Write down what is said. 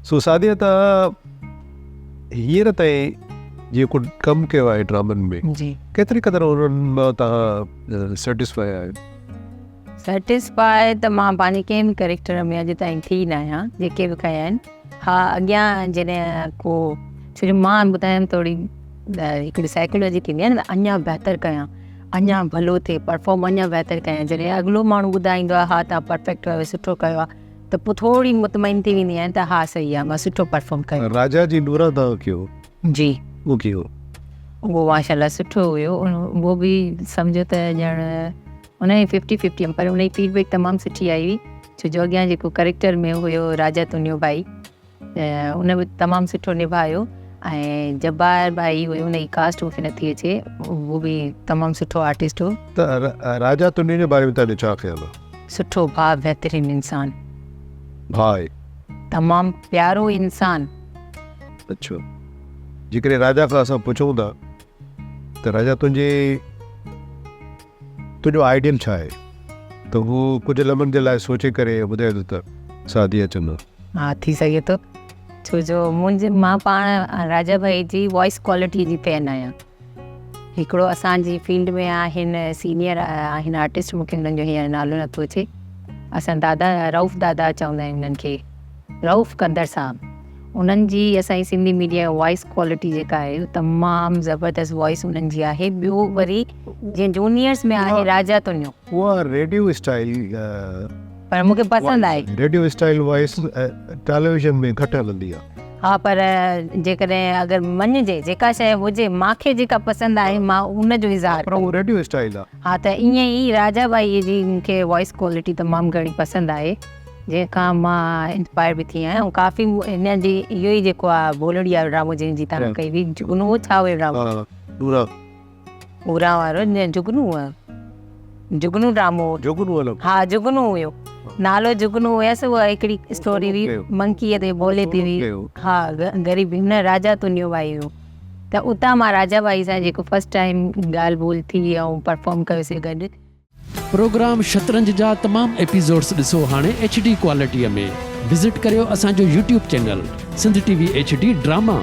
سو سعديه توهان هينئر تائين جيڪو ڪم ڪيو آهي ڊرامن ۾ جي ڪيتري قدر انهن مان توهان سيٽسفائي آهيو؟ سيٽسفائي ته مان پنهنجي ڪنهن به ڪريڪٽر ۾ اڄ تائين ٿي نه آهيان جيڪي به ڪيا آهن ها اڳيان جڏهن ڪو ڇو جو مان ٻڌايم ٿوري هڪڙي سائيڪولوجي ٿيندي آهي نه اڃا بهتر ڪيان اڃا ڀلو ٿئي پرفارم اڃا بهتر ڪيان جڏهن اڳلو ماڻهو ٻڌائيندو آهي ها توهان پرفيڪٽ آهيو سٺو ڪيو آهي ته پوء ٿوري مطمئن ٿي ويندي آهيان ته ها صحيح آهي مان سٺو پرفارم ڪيو. راجا جي نوران تان ڪيو. جي. اهو ڪيئن هو؟ اهو ماشاء الله سٺو هيو اهو به سمجهو ته ڄڻ ان جي ففٽي ففٽي پر ان جي فيڊ بيڪ تمام سٺي آئي هئي ڇو جو اڳيان جيڪو ڪريڪٽر ۾ هيو راجا تنيو ڀائي ان به تمام سٺو نڀايو ۽ جبار ڀائي هيو ان جي ڪاسٽ مونکي نٿي اچي اهو به تمام سٺو آرٽسٽ هو. ته راجا تنيو جي باري ۾ تنهنجو ڇا خيال آهي؟ سٺو ڀاء بهترين انسان. ڀاء. تمام پيارو انسان. اڇا جيڪڏهن راجا کان اسان پڇون ٿا ته راجا تنهنجي تنهنجو آئيڊيل ڇا آهي ته هو ڪجهه لمحن جي لاء سوچي ڪري ٻڌائي ٿو ته سعديه چنا. ها ٿي سگهي ٿو ڇو جو منهنجي مان پاڻ راجا ڀائي جي وائس ڪوالٽي جي فين آهيان. هڪڙو اسان جي فيلڊ ۾ آهن سينيئر آهن آرٽسٽ مون کي انهن جو هينئر نالو نٿو اچي اسان دادا رئوف دادا چوندا آهيون انهن کي رئوف ڪندر صاحب انهن جي اسان جي سنڌي ميڊيا وائس ڪوالٽي جيڪا آهي تمام زبردست وائس انهن جي آهي ٻيو وري جيئن جونيئرس ۾ آهي راجا تنيو اها ريڊيو اسٽائل پر مون کي پسند آهي. ريڊيو اسٽائل وائس ٽيليويزن ۾ گهٽ هلندي آهي. ها پر جيڪڏهن اگر مڃجي جيڪا شيء هجي مان کي جيڪا پسند آهي مان ان جو اظهار پر اهو ريڊيو اسٽائل آهي. ها ته ائين ئي راجا ڀائي جي مون کي وائس ڪوالٽي تمام گهڻي پسند آهي جنهن کان مان انسپائر به ٿي آهيان ۽ ڪافي هن جي اهو ئي جيڪو آهي ڀولڙي وارو ڊرامو جنهن جي تان ڪئي هئي جگنو هو ڇا هيو ڊرامو؟ ها نورا. نورا وارو نه جگنو هو جگنو ڊرامو هو. جگنو هلو. ها جگنو هيو نالو جگنو هيس اها هڪڙي اسٽوري هئي منڪيء تي ڀولي تي هئي ها غريب هن راجا تنيو ڀائي هيو ته اتان مان راجا ڀائي سان جيڪو فرسٽ ٽائيم ڳالهه ٻولهه ٿي ۽ پرفارم ڪيوسي گڏ. پروگرام شطرنج جا تمام ايپيسوڊس ڏسو هاڻي ايڇ ڊي ڪوالٽيء ۾ وزٽ ڪريو اسان جو YouTube channel Sindh T V H D drama.